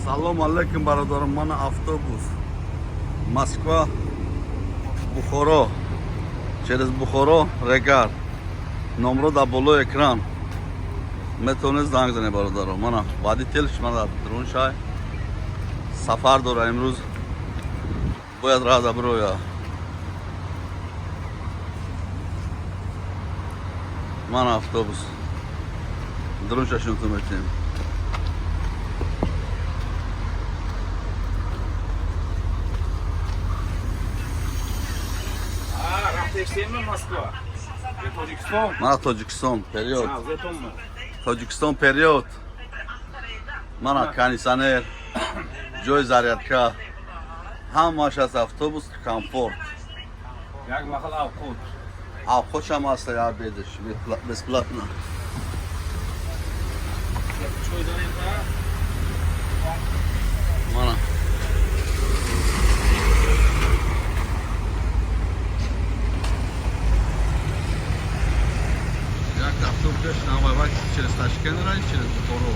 Салом алейкум, бародарам. Мана автобус. Москва, Бухоро. Через Бухоро, Регар. Номро дар болои экран. Метавонед занг занед, бародаро. Мана водитель шума дар дарун шай. Сафар дора имрӯз. Бояд раза бироя. Мана автобус. Дарун шашунту метем. Рафтештем Москва. Тоҷикистон. Мана Тоҷикистон, вперёд. Зетонма. Тоҷикистон, вперёд. Мана кондиционер, ҷои зарядка. Ҳамааш аз автобус комфорт. Як махал авқот. Авқотшам аст, обедаш бесплатно. Чой дорем та? Мана. Як автобус навай через Ташкент ра, через Бухоро.